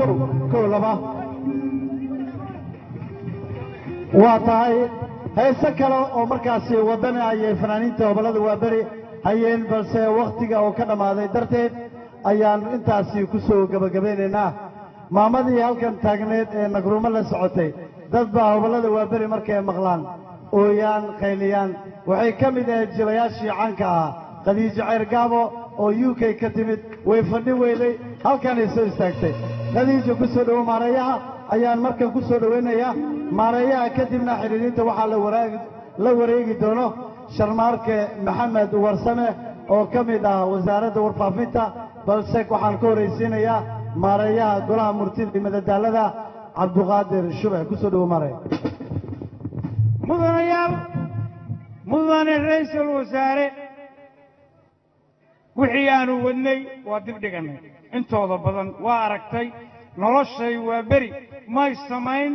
Kow, kow, laba. Waa tahay heese kale oo markaasi waddani ayay fanaaniinta Hobollada Waaberi hayeen, balse wakhtiga oo ka dhammaaday darteed ayaan intaasi ku soo gebagabaynaynaa. Maamadii halkan taagneed ee Nagrumo la socotay, dad baa Hobollada Waaberi markay maqlaan ooyaan, qayliyaan. Waxay ka mid ahayd jilayaashii caanka ahaa, Khadiijo Ceergaabo oo UK ka timid. Way fadhi weyday, halkanay soo istaagtay. Khadiijo, ku soo dhowo. Maareeyaha ayaan markan ku soo dhowaynayaa. Maareeyaha kadibna xidhiidhinta waxaa la wareegi doono Sharmaarke Maxamed Warsame oo ka mid ah Wasaaradda Warfaafinta, balse waxaan ka horraysiinayaa maareeyaha Golaha Murtida iyo Madadaalada, Cabduqaadir Shube. Ku soo dhowo, maareey. Mudanayaal, mudane ra'iisul wasaare, wixii aanu wadnay waa dib dhigannay intooda badan. Waa aragtay noloshay waa beri may samayn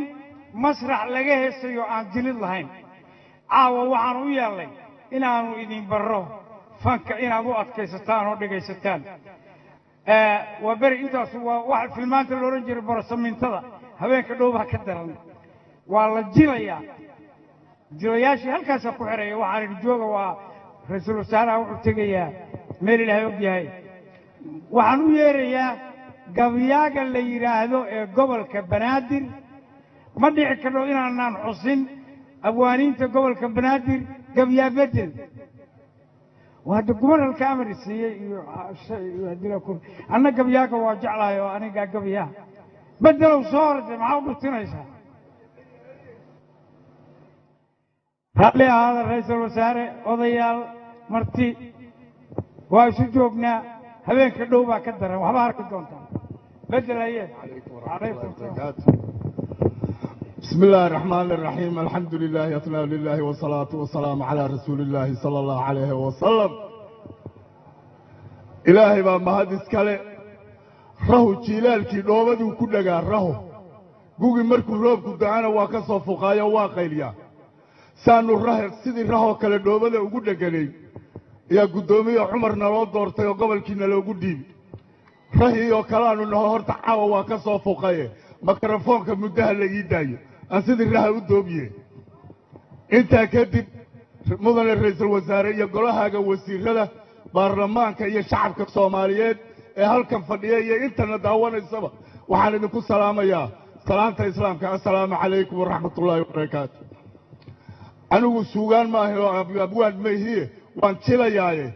masrax laga heesayo aan jilid lahayn. Caawa waxaan u yeelnay inaannu idin barro fanka, inaad u adkaysataan oo dhegaysataan. Waa beri intaas waa waxa filmaanta la odhan jiray borosamintada. Habeenka dhow baa ka daran, waa la jilayaa. Jilayaashii halkaasaa ku xidhaya. Waxaan idhi jooga, waa ra'iisul wasaaraha wuxuu tegayaa meel Ilaahay og yahay. Waxaan u yeerayaa gabyaaga la yidhaahdo ee gobolka Banaadir. Ma dhici karno inaanaan xusin abwaaniinta gobolka Banaadir. Gabyaa Bedel waa hadda gubaralka amar siiyey iyo anna gabyaaga waa jeclahay oo anigaa gabyaa. Bedelow, soo hortay, maxaa u dhuftinaysaa? Raalli ahaada ra'iisul wasaare, odayaal, marti, waa isu joognaa. Habeenka dhow baa ka daran, waxba arki doontaa. Bedel haye. Calaykum salaam. بسم الله الرحمن الرحيم، الحمد لله، أثناء لله، والصلاة والسلام على رسول الله صلى الله عليه وسلم. Ilaahay baa mahad iskale. Rahu jiilaalkii dhoobaduu ku dhagaa, rahu gugi markuu roobku da'ana waa ka soo fuqaayo, waa qaylyaa. Saanu rahe sidii rahoo kale dhoobada ugu dheganay ayaa guddoomiye Cumar naloo doortay oo gobolkiina loogu dhiibi. Rahii oo kaleaanu naho. Horta caawa waa ka soo fuqaye, mikrofoonka muddaha la ii daayo aan sidii raha u doobiye. Intaa kadib, mudane ra'iisul wasaare iyo golahaaga wasiirada, baarlamaanka iyo shacabka Soomaaliyeed ee halkan fadhiya iyo intana daawanaysaba, waxaan idinku salaamayaa salaanta Islaamka: assalaamu calaykum waraxmatullaahi wabarakaatu. Anigu suugaan maaha oo abwaan maihiye, waan jilayaaye,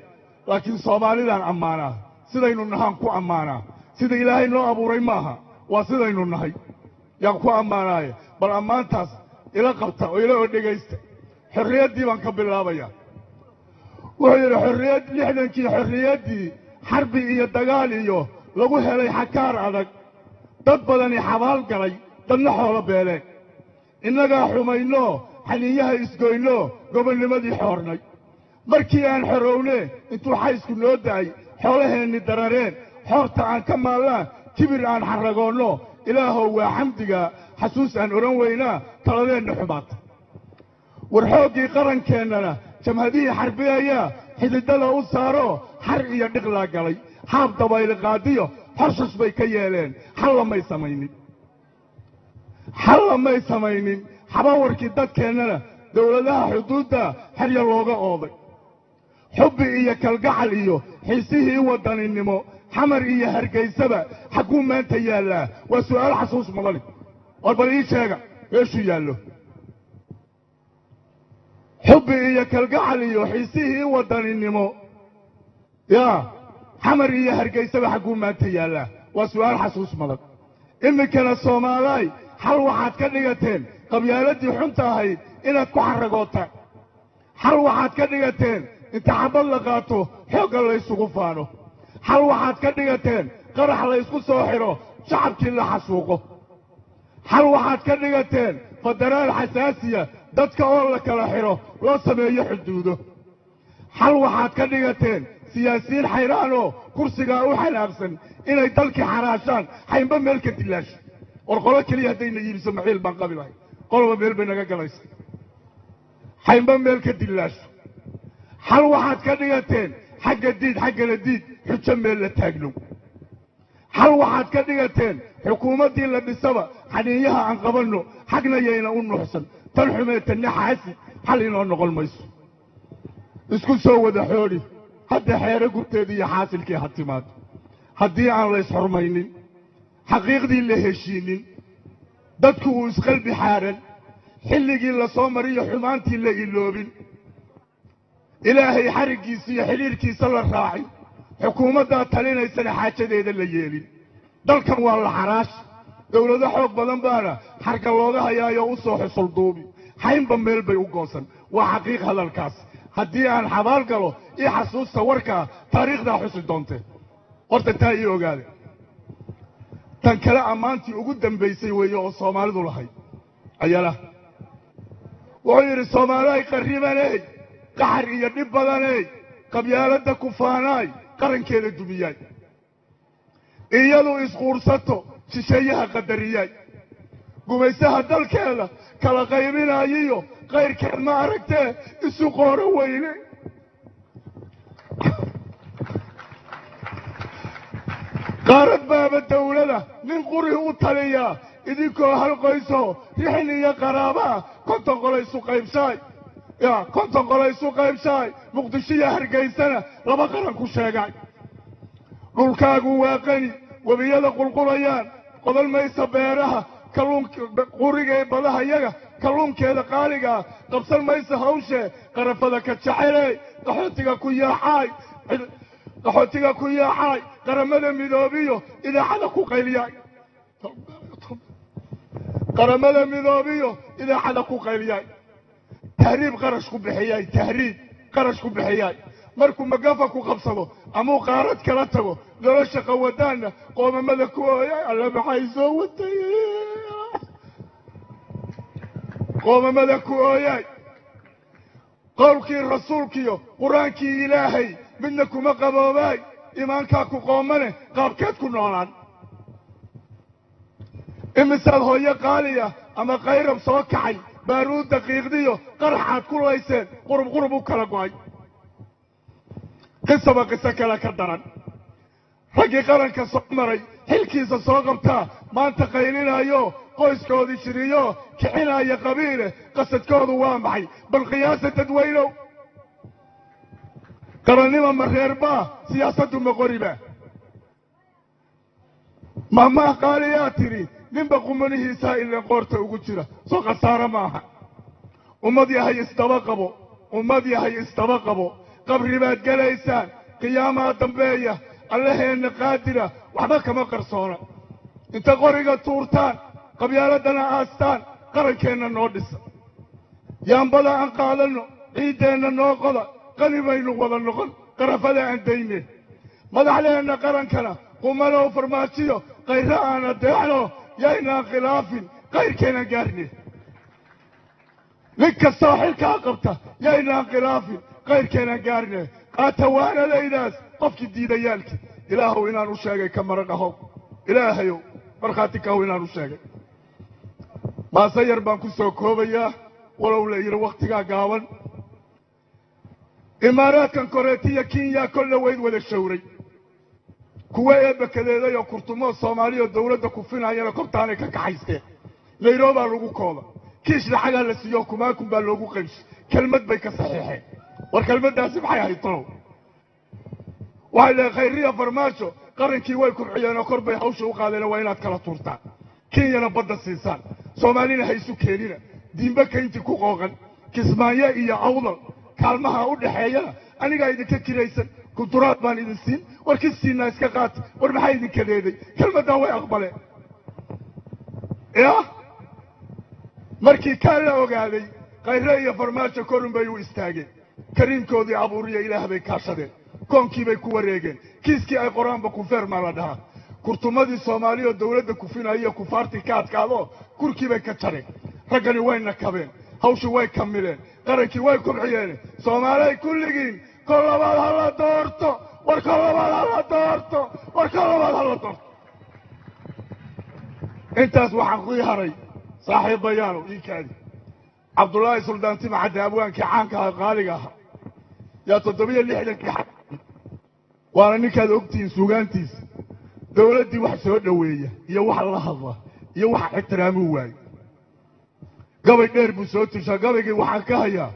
laakiin Soomaalidaan ammaanaa. Sidaynu nahaan ku ammaanaa. Sida Ilaahay noo abuuray maaha, waa sidaynu nahay yaan ku ammaanaaye. Bal ammaantaas ila qabta oo ila oo dhegaysta. Xorriyaddii baan ka bilaabayaa. Wuxuu yidhi: xorriyad 60-kii, xorriyaddii xarbi iyo dagaal iyo lagu helay xakaar adag, dad badani xabaal galay, dadna xoolo beeleen. Innagaa xumaynoo xaniinyaha isgoynoo gobonnimadii xoornay. Markii aan xorownee intuu xaysku noo da'ay, xoolaheenni darareen, xoorta aan ka maalnaa, kibir aan xarragoonno, Ilaahow waa xamdiga xasuus aan odhan weynaa, taladeenna xumaata. War xooggii qarankeennana jamhadihii xarbiyayaa xididada u saaro, xar iyo dhiqlaa galay, xaab dabayli qaadiyo xorshash bay ka yeeleen. Xalla may samaynin, xalla may samaynin. Xabawarkii dadkeennana dawladaha xuduudda xerya looga ooday. Xubbi iyo kalgacal iyo xiisihii waddaninimo Xamar iyo Hargaysaba xagguu maanta yaallaa? Waa su'aal xasuus mudani. War bal ii sheega meeshuu yaallo xubbi iyo kalgacal iyo xiisihii waddaninimo yaa Xamar iyo Hargaysaba xagguu maanta yaallaa? Waa su'aal xasuus mudan. Iminkana Soomaalaay, xal waxaad ka dhigateen qabyaaladii xunta ahayd inaad ku xarragootaan. Xal waxaad ka dhigateen inta xabad la qaato xoogga laysugu faano. Xal waxaad ka dhigateen qarax laysku soo xidho, shacabkii la xasuuqo. Xal waxaad ka dhigateen federaal xasaasiya, dadka oo la kala xidho, loo sameeyo xuduudo. Xal waxaad ka dhigateen siyaasiyiin xayraanoo kursigaa u xanaaqsan inay dalkii xaraashaan, xaynba meel ka dilaasho. War qolo keliya haddayna iibiso maxiil baan qabi lahay, qoloba meel bay naga galaysa, xaynba meel ka dilaasho. Xal waxaad ka dhigateen xagga diid, xaggana diid, xujo meel la taagnow. Xal waxaad ka dhigateen xukuumaddii la dhisaba xaniinyaha aan qabanno, xagna yayna u nuuxsan. Tan xumee tanna xaasi xal inoo noqon mayso. Isku soo wada xoodhi hadda xeero gurteed iyo xaasilkii ha timaado. Haddii aan la isxurmaynin, xaqiiqdii la heshiinin, dadku uu isqalbi xaaran, xilligii la soo mariyo xumaantii la iloobin, Ilaahay xariggiisa iyo xidhiirkiisa la raacin, xukuumaddaa talinaysana xaajadeeda la yeelin, dalkan waa la xaraash. Dawlado xoog badan baana xarga looga hayaayoo u soo xusul duubi, xaynba meel bay u goosan. Waa xaqiiq hadalkaas. Haddii aan xabaal galo ii xasuusta warkaa, taariikhdaa xusi doontee. Horta taa ii ogaade. Tan kale ammaantii ugu dambaysay weeye oo Soomaalidu lahayd ayala. Wuxuu yidhi: Soomaaliay qarribaney, qaxar iyo dhib badaney, qabyaaladda kufaanaay, qarankeeda dumiyaay, iyadu isquursato, shisheeyaha qadariyaay, gumaysaha dalkeeda kala qaybinaayiyo kayrkeed ma aragtee isu qooro weyne. Qaarad baaba dawlada nin quri u taliyaa, idinkoo hal qoysoo rixin iyo qaraabaa 50 qolo isu qaybshaay, ya 50 qolo isu qaybshaay, Muqdisho iyo Hargaysana laba qaran ku sheegay. Dhulkaagu waa qani, webiyada qulqulayaan, qodol maysa beeraha, kalluunka qurigee badaha yaga, kalluunkeeda qaaligaa qabsan maysa hawshee. Qarafada ka jeceley, qaxootiga ku yaacaay, qaxootiga ku yaacaay, Qaramada Midoobiyo idaacada ku qayliyaay, Qaramada Midoobiyo idaacada ku qayliyaay, tahriib qarash ku bixiyay, tahriib qarash ku bixiyay. Markuu magafa ku qabsado amuu qaarad kala tago, nolosha qawadaanna qoomamada ku ooyay, alla maxay soo watay, qoomamada ku ooyay. Qowlkii rasuulkiyo qur-aankii Ilaahay midna kuma qaboobaay, iimaankaa ku qoomane, qaabkeed ku noolaan. Imisaad hooyo qaaliya ama kayrab soo kacay baaruud daqiiqdiyo qaraxaad ku layseen, qurub qurub u kala go'ay. Qisaba qiso kale ka daran. Raggii qaranka soo maray xilkiisa soo qabtaa maanta qaylinaayo, qoyskoodii shiriyo kicinaaya qabiile. Qasadkoodu waa maxay? Bal qiyaasa dadweynow. Qarannima ma reerbaa? Siyaasaddu ma qoriba? Mahmaah qaaliyaa tidhi: ninba qumanihiisaa ileen qoorta ugu jira. Soo khasaaro maaha? Ummad yahay isdaba qabo, ummad yahay isdaba qabo. Qabri baad gelaysaan, qiyaamaa dambeeya, Allaheenna qaadira waxba kama qarsoona. Inta qoriga tuurtaan, qabyaaladdana aastaan, qarankeenna noo dhisa. Yaambada aan qaadanno, ciiddeenna noo qoda, qani baynu wada noqon, qarafada aan dayne. Madaxdeenna qarankana qumanow farmaajiyo kayra aan adeecno, yaynaan khilaafin, kayrkeenaan gaarne. Nin kastoo xilkaa qabta yaynaan khilaafin, kayrkeenaan gaarne. Qaatawaanadaydaas qofkii diidayaalkii, Ilaahow inaan u sheegay ka marag ahow, Ilaahayow markhaati kahow inaan u sheegay. Maase yar baan ku soo koobayaa, walow la yidhi wakhtigaa gaaban. Imaaraadkan koreetiya Kenya kolla wayd wada shawray, kuwa eebakadeeday oo kurtumoo Soomaaliya dawladda kufinayana kortaanay ka kaxaysteen. Nayrobaa lagu kooda, kiish lacagaa la siiyo, kumaakun baa loogu qaybshay, kelmad bay ka saxiixeen. War kelmaddaasi maxay ahayd tolow? Waxay leehay Khayriya Farmaajo qarankii way kubciyeen oo kor bay hawsha u qaadeen, waa inaad kala tuurtaan, Kenyana badda siisaan, Soomaalina ha isu keenina, diinba kaynti ku qooqan, Kismaayo iyo Awdal kaalmaha u dhaxeeyana anigaa idinka kiraysan, kunturaad baan idin siin, war kistiinna iska qaata. War maxaa idinka leeday? Kelmaddaa way aqbaleen. Yah, markii kaa la ogaaday, Khayre iyo Farmaajo korun bay u istaageen, kariimkoodii abuuriya Ilaah bay kaashadeen, koonkii bay ku wareegeen, kiiskii ay qoraanba kunfeermaa la dhahaa. Kurtumadii Soomaaliya oo dawladda kufinaya kufaartii ka adkaadoo kurkii bay ka jareen. Raggani way nakabeen, hawshii way kamileen, qarankii way kubciyeen. Soomaalay kulligiin kol labaad ha la doorto. War kol labaad ha la doorto, war kol labaad ha la doorto. Intaas waxaan ku haray saaxiibbayaalow ii kaadi. Cabdullaahi Suldaan Timacadde, abwaankii caanka aha, qaaliga ahaa, yaa 67-kii, waana ninkaad ogtihiin suugaantiisa. Dowladdii wax soo dhoweeya iyo wax la hadla iyo wax ixtiraamuu waaye. Gabay dheer buu soo tushaa. Gabaygii waxaan ka hayaa: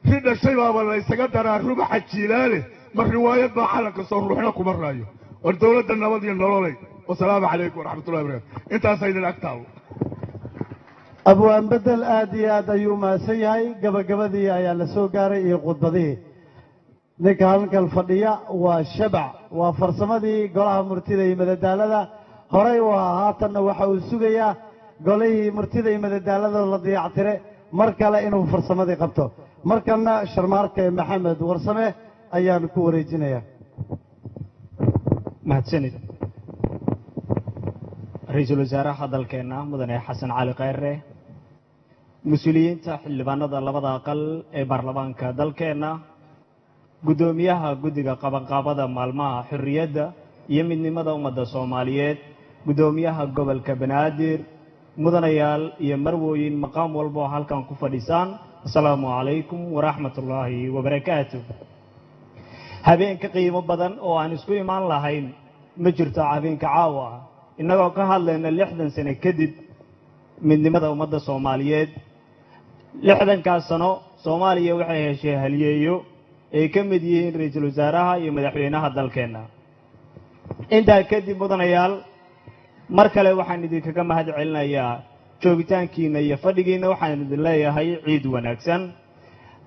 ri dhashay baaba la ysaga daraa rubaxa jiilaale, ma riwaayad baa calanka soo ruuxna kuma raayo. War dowladda nabad iyo nololay, wasalaamu calaykum waraxmatullahi barakatu. Intaasa idin ag taalo. Abwaan Bedel aad iyo aad ayuu mahadsan yahay. Gabagabadii ayaa la soo gaaray iyo khudbadihii. Ninka halkan fadhiya waa Shabac, waa farsamadii golaha murtida iyo madadaalada horey u ahaa, haatanna waxa uu sugayaa golihii murtida iyo madadaalada la dayactire mar kale inuu farsamadii qabto. Markanna Sharmaarke Maxamed Warsame ayaan ku wareejinayaa. Mahadsanid ra-iisul wasaaraha dalkeenna mudane Xasan Cali Kheyre, mas-uuliyiinta xildhibaanada labada aqal ee baarlamaanka dalkeenna, guddoomiyaha guddiga qabanqaabada maalmaha xorriyadda iyo midnimada ummadda Soomaaliyeed, guddoomiyaha gobolka Banaadir, mudanayaal iyo marwooyin, maqaam walba oo halkan ku fadhisaan, assalaamu calaykum waraxmatullaahi wabarakaatu. Habeenka qiimo badan oo aan isku imaan lahayn ma jirto habeenka caawa ah, innagoo ka hadlayna 60 sano kadib midnimada ummadda Soomaaliyeed. 60kaas sano Soomaaliya waxay heshay halyeeyo ay ka mid yihiin ra-iisul wasaaraha iyo madaxweynaha dalkeenna. Intaa kadib, mudanayaal, mar kale waxaan idinkaga mahad celinayaa joogitaankiina iyo fadhigiinna. Waxaan idin leeyahay ciid wanaagsan.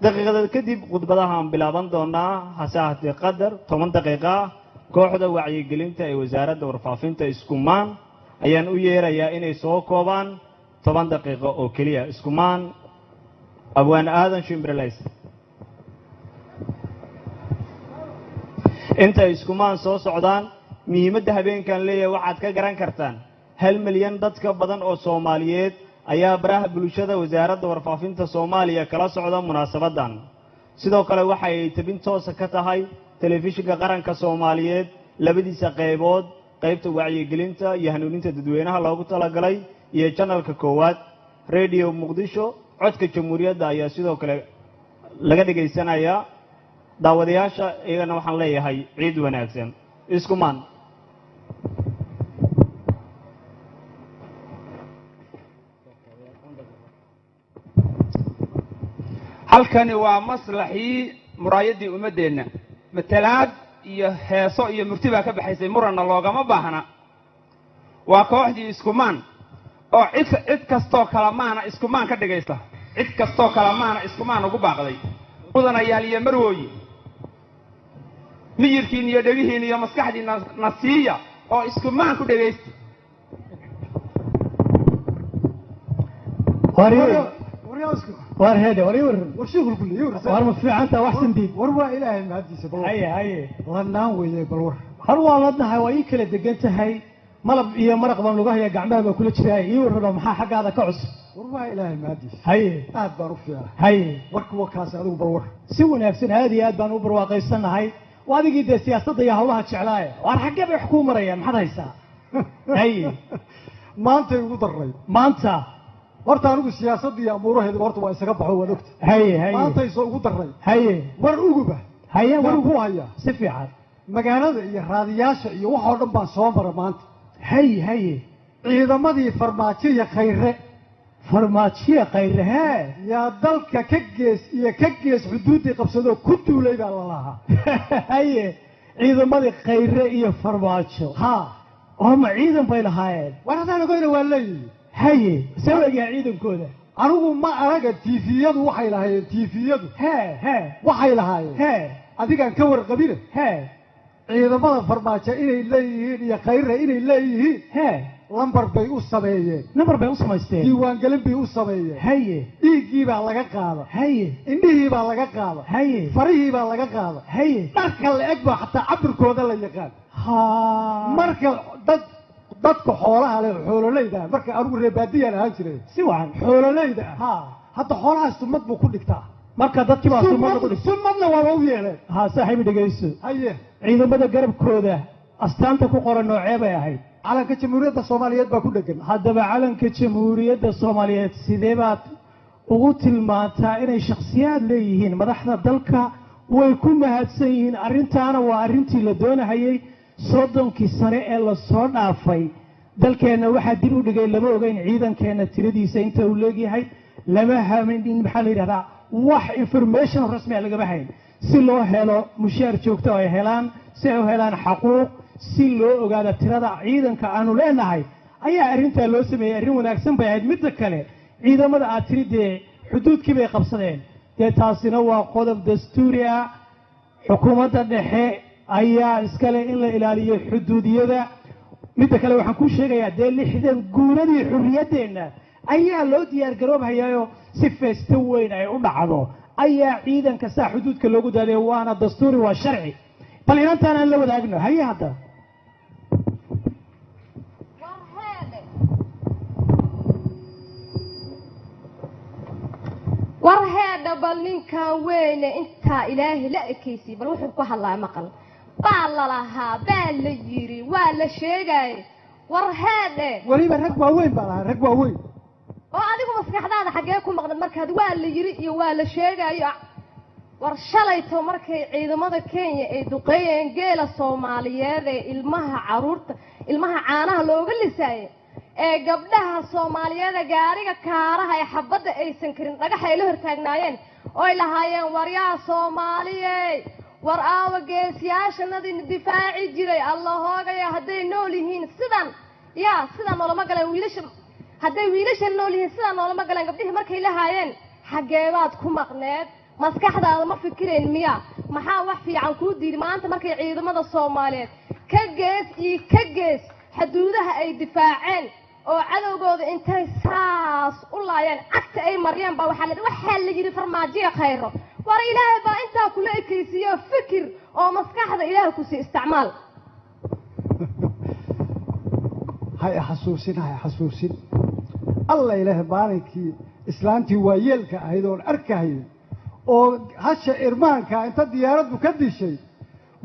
Daqiiqada kadib khudbadahaan bilaaban doonaa, hase ahaatee qadar 10 daqiiqa ah kooxda wacyigelinta ee wasaaradda warfaafinta Iskumaan ayaan u yeerayaa inay soo koobaan 10 daqiiqo oo keliya. Iskumaan, Abwaan Aadan Shimbirlays. Intay Iskumaan soo socdaan, muhiimadda habeenkan leeyahay waxaad ka garan kartaan 1 milyan dadka badan oo Soomaaliyeed ayaa baraha bulshada wasaaradda warfaafinta Soomaaliya kala socda munaasabaddan. Sidoo kale waxay tabin toosa ka tahay telefishinka qaranka Soomaaliyeed labadiisa qaybood, qaybta wacyigelinta iyo hanuuninta dadweynaha loogu talagalay iyo janalka koowaad. Radio Muqdisho, codka jamhuuriyadda, ayaa sidoo kale laga dhegaysanayaa. Daawadayaasha iyagana waxaan leeyahay ciid wanaagsan. Iskumaan. Halkani waa maslaxii muraayaddii ummaddeenna. Matalaad iyo heeso iyo murti baa ka baxaysay, muranna loogama baahna. Waa kooxdii Iskumaan oo cid kastoo kala maana Iskumaan ka dhigaysa, cid kastoo kala maana Iskumaan ugu baaqday. Mudanayaal iyo marwooyi, miyirkiin iyo dhegihiin iyo maskaxdiinna na siiya oo Iskumaan ku dhegaysta. War hede, war iwar, war ma fiicanta wax sandiid? War waa Ilaahay mahadiisa, bal. Haye haye. Ladnaan weeye, bal war. Har waa ladnahay, waa ii kala degan tahay, malab iyo maraq baan lagu hayaa, gacmaha baa kula jiraay. Ii warraba, maxaa xaggaada ka cusub? War waa Ilaahay mahadiisa. Haye. Aad baan u fiicnaa. Haye. Warka waa kaasi, adigu bal war. Si wanaagsan, aad iyo aad baan u barwaaqaysannahay. Waa adigii dee siyaasadda iyo hawlaha jeclaaye, waar xaggee bay wax kuu marayaan? Maxaad haysaa? Haye. Maantay ugu darray. Maanta? Horta anigu siyaasadda iyo amuuraheedu horta waa isaga baxo, waad ogta. Haye haye. Maantayso ugu darray. Haye. War uguba. Haye, war. Waan ku hayaa. Si fiican. Magaalada iyo raadiyaasha iyo waxoo dhan baan soo mara maanta. Haye haye. Ciidamadii Farmaajo iyo Khayre. Farmaajiya Khayre, hee. Yaa dalka ka gees iyo ka gees xuduuddii qabsadoo ku duulay baa la lahaa. Haye, ciidamadii Khayre iyo Farmaajo? Haa. Oo ma ciidan bay lahaayeen? War haddaan ogoyna waa leeyihi. Haye, see u egyahay ciidankooda? Anigu ma araga. Tiifiyadu waxay lahaayeen, tiifiyadu hee hee waxay lahaayeen, hee, adigaan ka warqabine, hee, ciidamada Farmaajo inay leeyihiin iyo Khayre inay leeyihiin, hee, lambar bay u sameeyeen. Nambar bay u samaysteen. Diiwaangelin bay u sameeyeen. Haye. Dhiiggii baa laga qaada. Haye. Indhihii baa laga qaada. Haye. Farihii baa laga qaada. Haye. Dharka la eg baa xataa cabirkooda la yaqaan. Ha. Marka dadka xoolaha leh, xoololeyda ah, marka anigu reer baadiyaan ahaan jiray. Si wacan. Xoololeyda ah. Ha. Hadda xoolaha sumad buu ku dhigtaa. Marka dadkii baa sumada ku dhigtay. Sumadna waaba u yeeleen. Ha, saaxiib, dhegayso. Haye. Ciidamada garabkooda astaanta ku qoran noocee bay ahayd? Calanka Jamhuuriyadda Soomaaliyeed baa ku dhegan. Haddaba calanka Jamhuuriyadda Soomaaliyeed sidee baad ugu tilmaantaa inay shakhsiyaad leeyihiin madaxda dalka? Way ku mahadsan yihiin arrintaana, waa arrintii la doonahayey. 30kii sane ee lasoo dhaafay dalkeenna waxaa dib u dhigay lama ogeyn ciidankeenna tiradiisa inta uu leegyahay, lama hamin in maxaa la yidhahdaa wax information rasmi ah lagama hayn, si loo helo mushaar joogto ay helaan, si ay u helaan xaquuq, si loo ogaado tirada ciidanka aanu leenahay ayaa arrintaa loo sameeyey. Arrin wanaagsan bay ahayd. Midda kale, ciidamada aad tiri dee xuduudkii bay qabsadeen, dee taasina waa qodob dastuuri ah. Xukuumadda dhexe ayaa iskale in la ilaaliyo xuduudiyada. Midda kale waxaan kuu sheegayaa dee 60 guuradii xurriyaddeenna ayaa loo diyaar garoobhayaayo si feesto weyn ay u dhacdo ayaa ciidanka saa xuduudka loogu daadaya, waana dastuuri, waa sharci. Bal inantaan aan la wadaagno haye hadda. War heedha, bal ninkan weyne intaa Ilaahay la ekeysiyey, bal wuxuu ku hadlaa maqal baa lalahaa, baa la yiri, waa la sheegay. War heedhe, weliba rag waaweyn baa lahaa, rag waaweyn. Oo adigu maskaxdaada xaggee ku maqnad markaad waa la yiri iyo waa la sheegayo? War shalayto markay ciidamada Kenya ay duqeeyeen geela Soomaaliyeed ee ilmaha caruurta ilmaha caanaha looga lisaayay, ee gabdhaha Soomaaliyeed ee gaariga kaaraha ee xabadda aysan karin dhagaxa ay la hortaagnaayeen oo ay lahaayeen war yaa Soomaaliye, war aawa geesiyaashanadii difaaci jiray, alla hoogaya, hadday nool yihiin sidan yaa sidan noolama galeen wiilasha, hadday wiilasha nool yihiin sidan noolama galeen gabdhihii markay lahaayeen, xaggeebaad ku maqneed? Maskaxdaada ma fikirayn miya? Maxaa wax fiican kuu diiday maanta markay ciidamada Soomaaliyeed ka gees iyo ka gees xuduudaha ay difaaceen oo cadowgooda intay saas u laayeen cagta ay mariyeen? Baa waxaa la yidhi Farmaajiya khayro. War Ilaahay baa intaa kula ekaysiiyo, fikir oo maskaxda Ilaahay ku sii isticmaal. Hay xasuusin, hay xasuusin. Alla Ilaahay, maalinkii islaantii waayeelka ahayd oon arkahayay oo hasha irmaanka inta diyaaraddu ka dishay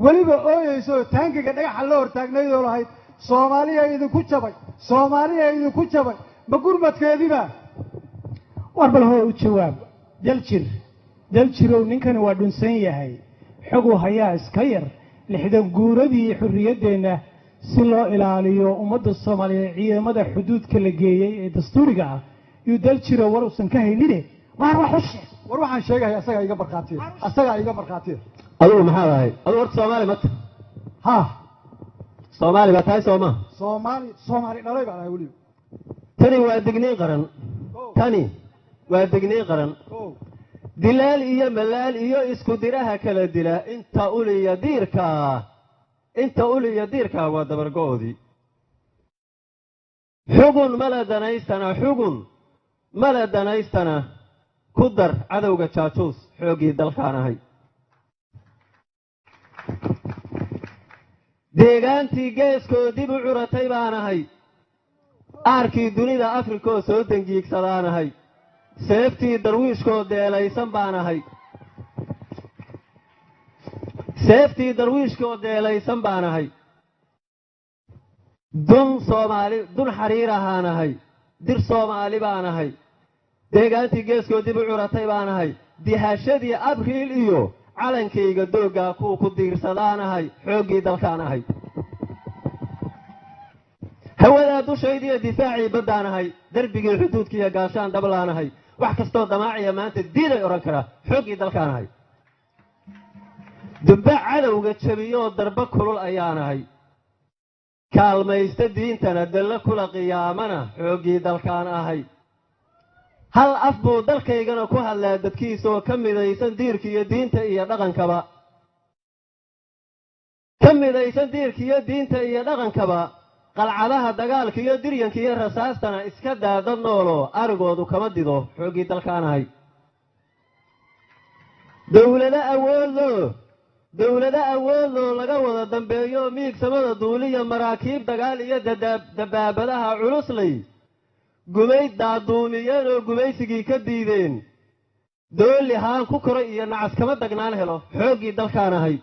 weliba ooyeysa oo taangiga dhagaxa la hortaagnayd oo lahayd Soomaaliya idinku jabay, Soomaaliya idinku jabay, ma gurmadkeediba? War bal hoo u jawaab Daljir. Daljirow, ninkani waa dhunsan yahay, xoguu hayaa iska yar. 60 guuradii xurriyaddeenna si loo ilaaliyo ummadda Soomaaliyeed ciidamada xuduudka la geeyey ee dastuuriga ah yuu Daljirow war uusan ka haynine. Waar wax u sheeg. War waxaan sheegaya asagaa iga markhaatiya, asagaa iga markhaatiya. Adigu maxaad ahayd? Adigu horta Soomaali ma tahay? Ha. Soomaali baa tahay, soo ma? Soomaali, Soomaali dhalay baan ahay weliba. Tani waa digniin qaran, tani waa digniin qaran. Dilaal iyo malaal iyo isku diraha kala dila, inta uliya diirkaa, inta uliya diirkaa waa dabargo'oodii. Xugun mala danaystana, xugun mala danaystana ku dar cadowga jaajuus, xooggii dalkaan ahay. Deegaantii geeskoo dib u curatay baan ahay, aarkii dunida Afrikoo soo dangiigsadaan ahay, seeftii darwiishkoo deelaysan baan ahay, seeftii darwiishkoo deelaysan baan ahay. Dun Soomaali, dun xariir ahaan ahay, dir Soomaali baan ahay, deegaantii geeskoo dib u curatay baan ahay, dihashadii Abriil iyo calankayga dooggaa kuwa ku diirsadaan ahay, xooggii dalkaan ahay. Hawadaa dushaydiiyo difaacii baddaan ahay, darbigii xuduudkiiyo gaashaan dhablaan ahay, wax kastoo damaaciya maanta diiday odhan karaa, xooggii dalkaan ahay. Dubba cadowga jabiyoo darba kulul ayaan ahay, kaalmaysta diintana dallo kula qiyaamana, xooggii dalkaan ahay. Hal af buu dalkaygana ku hadlaa dadkiisaoo ka midaysan diirka iyo diinta iyo dhaqankaba, ka midaysan diirka iyo diinta iyo dhaqankaba. Qalcadaha dagaalka iyo diryanka iyo rasaastana iska daa dad nooloo arigoodu kama dido, xooggii dalkaan ahay. Dowlado awoodloo, dowlado awoodloo laga wada dambeeyo, miigsamada duuliya, maraakiib dagaal iyo dabaabadaha culuslay gumay daaduumiyeen oo gumaysigii ka diideen, doolli haan ku koray iyo nacas kama dagnaan helo, xooggii dalkaan ahay.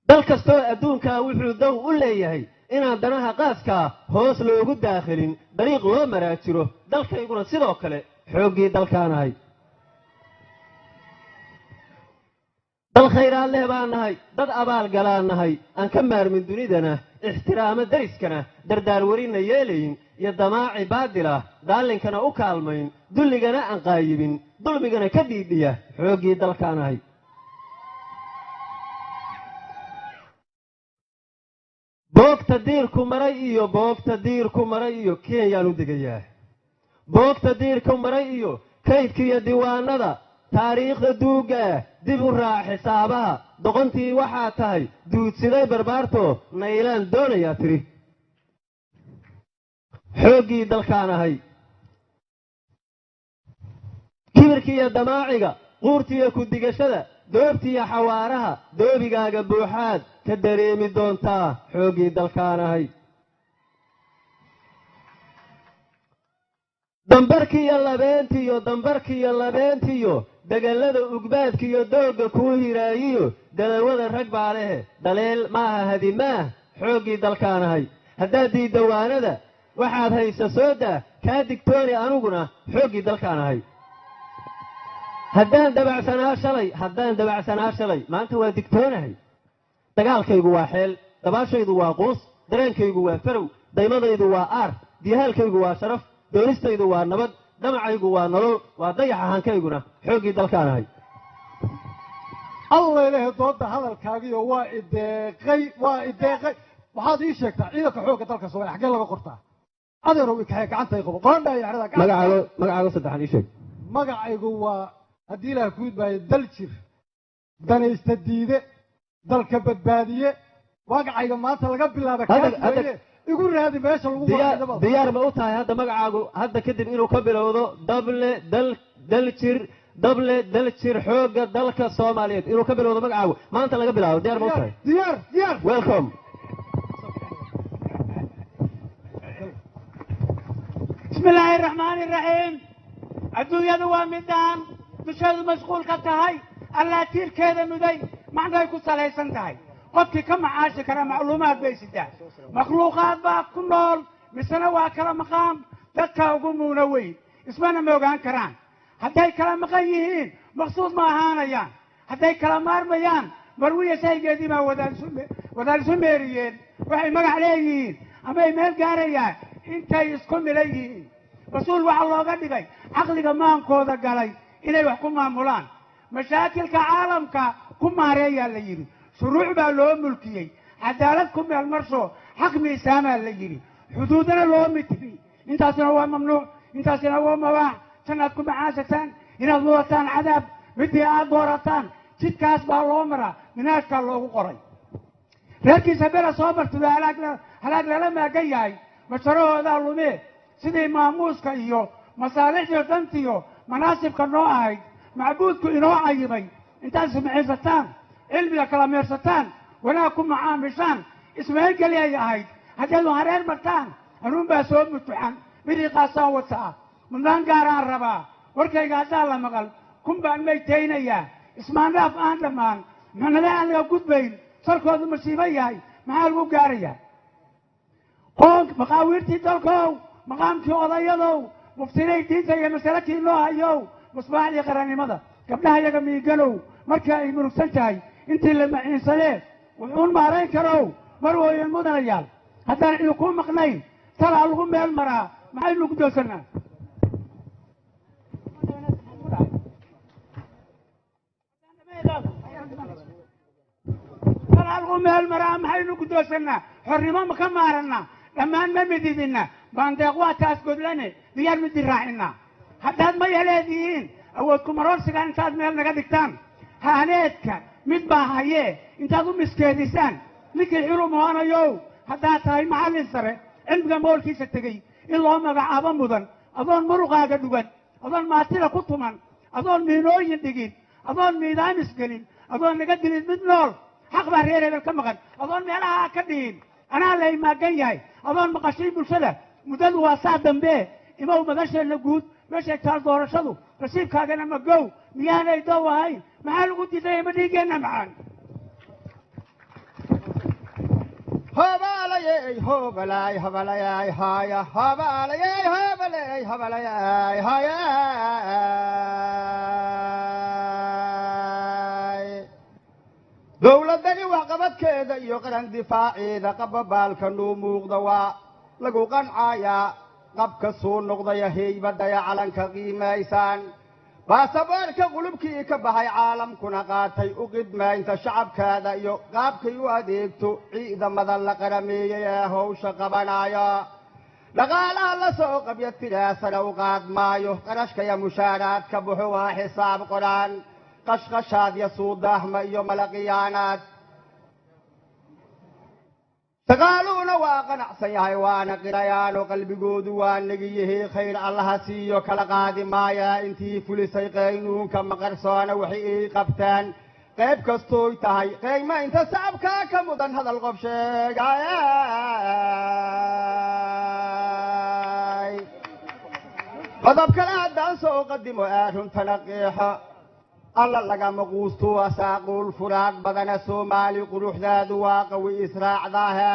Dal kastoo adduunkaa wuxuu dow u leeyahay inaan danaha qaaskaa hoos loogu daakhilin, dariiq loo maraa jiro, dalkayguna sidoo kale, xooggii dalkaan ahay. Dal khayraad leh baan nahay, dad abaal galaan nahay, aan ka maarmin dunidana, ixtiraamo dariskana, dardaar werina yeelayn iyo damaaci baadila, daallinkana u kaalmayn, dulligana aan qaayibin, dulmigana ka dhiidhiya, xooggii dalkaan ahay. Boogta diirku maray iyo boogta diirku maray iyo Kenyaan u degayaa. Boogta diirku maray iyo kaydka iyo diiwaanada taariikhda duugga ah, dib u raac xisaabaha. Doqontii waxaa tahay duudsiday barbaarto, naylaan doonayaa tiri. Xooggii dalkaan ahay. Kibirka iyo damaaciga, quurtiiyo ku-digashada, doobtiiyo xawaaraha, doobigaaga buuxaad ka dareemi doontaa. Xooggii dalkaan ahay. Dambarkiiyo labeentiyo, dambarkiiyo labeentiyo, degallada ugbaadkiiyo doogga kuu hiraayiyo, dalawada rag baa lehe, daleel maaha hadimaah. Xooggii dalkaan ahay. Haddaad diiddawaanada waxaad haysa soo daa, kaa digtooni aniguna. Xooggii dalkaan ahay. Haddaan dabacsanaa shalay, haddaan dabacsanaa shalay, maanta waa digtoonahay. Dagaalkaygu waa xeel, dabaashaydu waa quus, dareenkaygu waa farow, daymadaydu waa aar, diyahaalkaygu waa sharaf, doonistaydu waa nabad, damacaygu waa nolol, waa dayaxa hankayguna. Xooggii dalkaan ahay. Alla ilaahay, dooda hadalkaagiyo waa ideeqay, waa ideeqay. Waxaad ii sheegtaa, ciidanka xoogga dalka Soomaaliya xaggee laga qortaa? Adeerow, ikaxee, gacantay qabo qoondha iyo xerada. Magacaago, magacaago saddexan ii sheeg. Magacaygu waa, haddii Ilaah kuu idmaayo, Daljir Danaysta Diide Dalka Badbaadiye. Magacayga maanta laga bilaaba kaas weeye. Igu raadi meesha lagu qoro ciidamada. Diyaar ma u tahay hadda magacaagu hadda kadib inuu ka bilowdo Dable Dal Daljir, Dable Daljir Xoogga Dalka Soomaaliyeed, inuu ka bilowdo magacaagu maanta laga bilaabo? Diyaar ma u tahay? Diyaar, diyaar. Welcome. بسم الله الرحمن الرحيم. Adduunyadu waa midaan dusheedu mashquul ka tahay, allaa tiirkeeda muday, macnay ku salaysan tahay. Qofkii ka macaashi kara macluumaad bay sitaa. Makhluuqaad baa ku nool, misena waa kala maqaam. Dadka ugu muuna weyn ismana moogaan karaan. Hadday kala maqan yihiin, maqsuud ma ahaanayaan. Hadday kala maarmayaan, marwiya shaygeedii baa wadaal isu meeriyeen. Waxay magac leeyihiin ama ay meel gaarayaan intay isku milan yihiin. Mas-uul waxaa looga dhigay caqliga maankooda galay inay wax ku maamulaan, mashaakilka caalamka ku maareeyaa la yidhi. Shuruuc baa loo mulkiyey, cadaalad ku meel marsho, xaq miisaamaa la yidhi, xuduudna loo mitri. Intaasina waa mamnuuc, intaasina waa mabaax. Jannaad ku macaasataan, inaad mudataan cadaab midii aad doorataan. Jidkaas baa loo maraa, minaashkaa loogu qoray. Reerkiisa bela soo martida halaag lala maagan yahay, masharahoodaa lumee. Sidii maamuuska iyo masaalixdiyo dantiyo manaasibka noo ahayd, macbuudku inoo cayimay, intaad ismaciisataan, cilmiga kala meersataan, wanaag ku macaamishaan, ismahangeli ay ahayd. Haddaadu hareer martaan, hanuunbaa soo mutuxan. Miriiqaasaan wataa, mudnaan gaaraan rabaa. Warkayga haddaan la maqal, kun baan maytaynayaa. Ismaandhaaf aan dhammaan, muxnada aan laga gudbayn, salkoodu masiibo yahay, maxaa lagu gaarayaa? Qoon maqaawiirtii dalkow, maqaamkii odayadow, muftinay diinta iyo masalakii loo hayow, musbaaxdii qarannimada, gabdhaha yaga miiganow markii ay murugsan tahay intii la maciinsadee, wuxuun maarayn karow. Mar wooyen mudanayaal, haddaan idinku maqnayn, talaa lagu meel maraa, maxaynu guddoonsanaa? Talaa lagu meel maraa, maxaynu guddoonsannaa? Xornimo ma ka maarannaa? Dhammaan ma mididinna? Baandeeq waa taas godlane, diyaar midi raacinaa? Haddaad maya leedihiin, awood kumaroorsiga intaad meel naga dhigtaan, haaneedka mid baa hayee intaad u miskeedisaan, ninkii xilu moonayow, haddaad tahay macallin sare cilmiga moolkiisa tegey in loo magacaabo mudan, adoon muruqaaga dhugan, adoon maatida ku tuman, adoon miinooyin dhigin, adoon miidaamis gelin, adoon naga dilin mid nool, xaq baa reer hebel ka maqan, adoon meelaha ka dhihin anaa lay maagan yahay, adoon maqashay bulshada, muddadu waa saa dambe, imow madasheenna guud meeshay taal doorashadu, nasiibkaagana magow miyaanay dow ahayn? Maxaa lagu diidaya? Ma dhiiggeenna macaan? Hobalayey, hobalay, hobalayay, haya, hobalayey, hobalay, hobalayay, hayay. Dowladdani waxqabadkeeda iyo qaran difaaceeda qababaalka nuu muuqda waa lagu qancayaa. Qabka soo noqdaya heybadaya calanka qiimaysaan, baasaboorka qulubkii ka baxay caalamkuna qaatay, u qidmaynta shacabkaada iyo qaabkay u adeegto, ciidamada la qarameeyey ee hawsha qabanaya, dhaqaalaha la soo qabya tiraasana u qaad maayo, qarashkaya mushaaraadka buxu waa xisaab qoraan, qashqashaad iyo suudaahma iyo malaqiyaanaad. Shaqaaluhuna waa qanacsan yahay, waana qirayaano qalbigoodu waa negiyihii. Khayr Allaha siiyo, kala qaadi maayaa intii fulisay qaynuunka maqarsoona waxay ii qabteen qayb kastooy tahay. Qiimaynta shacabkaa ka mudan hadal qof sheegay. Qodob kale haddaan soo qadimo ee runtana qeexo, Alla lagama quusto, asaaquul furaad badana. Soomaali quruxdaadu waa qawi israacdaahe,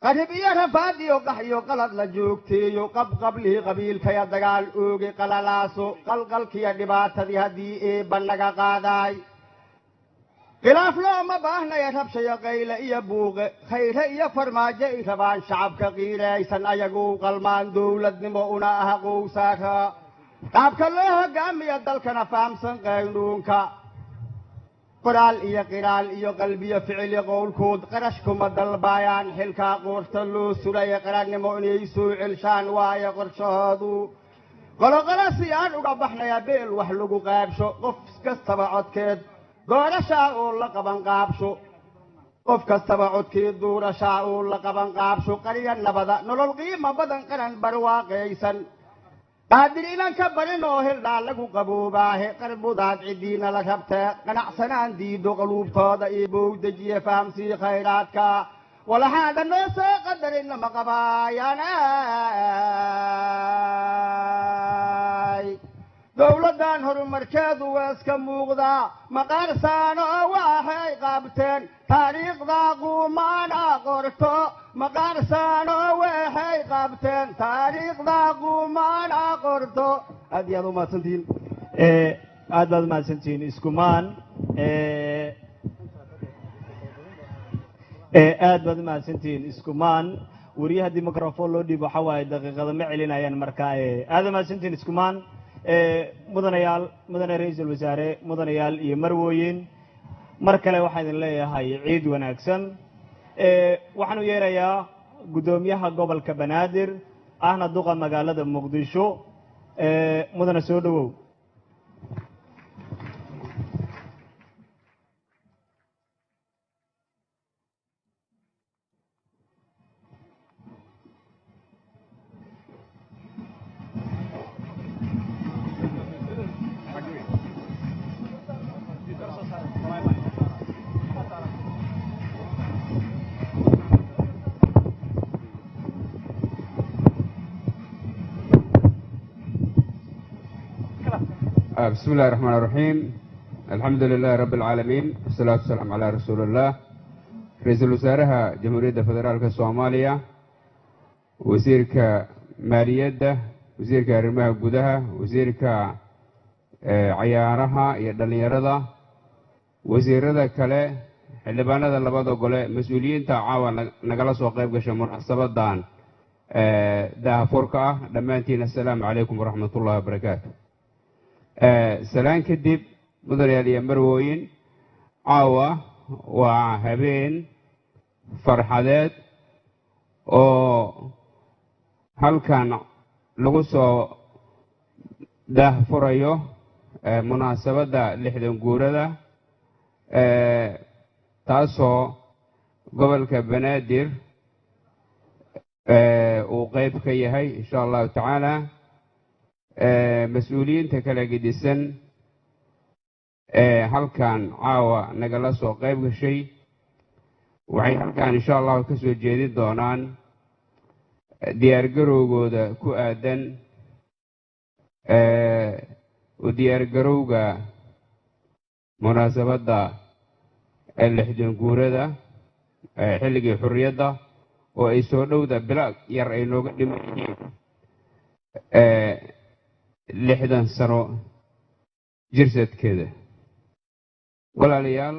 qarib iyo rafaad iyo qax iyo qalad la joogteeyo, qabqablihii qabiilkaya dagaal ooge, qalalaaso qalqalkiya dhibaatadii haddii eebba naga qaadaay, khilaaf looma baahnaya, rabshaya qayle iyo buuqe. Khayre iyo farmaajo ay rabaan shacabka qiiraysan, ayagu qalmaan dowladnimo una aha qowsaara, qaabka loo hogaamiya dalkana fahamsan qaynuunka, qoraal iyo qiraal iyo qalbiyo ficili qowlkood. Qarash kuma dalbaayaan xilkaa qoorta loo suraya, qarannimo inay soo celshaan waayo qorshahoodu. Qoloqolo si aan uga baxnaya beel wax lagu qaabsho, qof kastaba codkeed doorashaa oo la qaban qaabsho, qof kastaba codkeed doorashaa oo la qaban qaabsho, qariya nabada, nolol qiimo badan, qaran barwaaqaysan, Qaadir inan ka barin oo hildhaa lagu qaboobaahe. Qarbudaad ciddiina la rabtee qanacsanaan diido, qaluubtooda iyo bowdejiye fahamsii khayraadka walaxaada noo soo qadarinna ma qabaayaan. Dowladdan horumarkeedu waa iska muuqdaa, maqaarsaano oo waxay qabteen taariikhda qumaana qorto, maqaarsaano waxay qabteen taariikhda qumaana qorto. Aad iyo aad u mahadsantihiin. Aad baad umahadsantihiin Iskumaan. Aad baad umahadsantihiin Iskumaan. Weriye haddii microphone loo dhiibo waxa waaye daqiiqada ma celinayaan. Marka aad umahadsantihiin Iskumaan. Mudanayaal, mudane ra-iisul wasaare, mudanayaal iyo marwooyin, mar kale waxaan idin leeyahay ciid wanaagsan. Waxaanu yeerayaa guddoomiyaha gobolka Banaadir ahna duqa magaalada Muqdisho. Mudane, soo dhowow. بسم الله الرحمن الرحيم، الحمد لله رب العالمين، والصلاة والسلام على رسول الله. رئيسل wasaaraha Jamhuuriyadda Federaalka Soomaaliya, wasiirka maaliyadda, wasiirka arrimaha gudaha, wasiirka cayaaraha iyo dhallinyarada, wasiirada kale, xildhibaanada labada gole, mas-uuliyiinta caawa nagala soo qayb gasha munaasabadan daahfurka ah, dhammaantiin assalaamu calaykum waraxmat ullahi wabarakaatu. Salaan kadib, mudanayaal iyo marwooyin, caawa waa habeen farxadeed oo halkan lagu soo daahfurayo munaasabadda 60 guurada, taasoo gobolka Banaadir uu qeyb ka yahay insha Allahu tacaala. Mas-uuliyiinta kala gedisan ee halkan caawa nagala soo qayb gashay waxay halkan insha Allahu ka soo jeedin doonaan diyaargarowgooda ku aadan u diyaargarowga munaasabadda 60 guurada xilligii xurriyadda oo ay soo dhowda, bilo yar ay nooga dhiman yihiin 60 sano jirsadkeeda. Walaalayaal,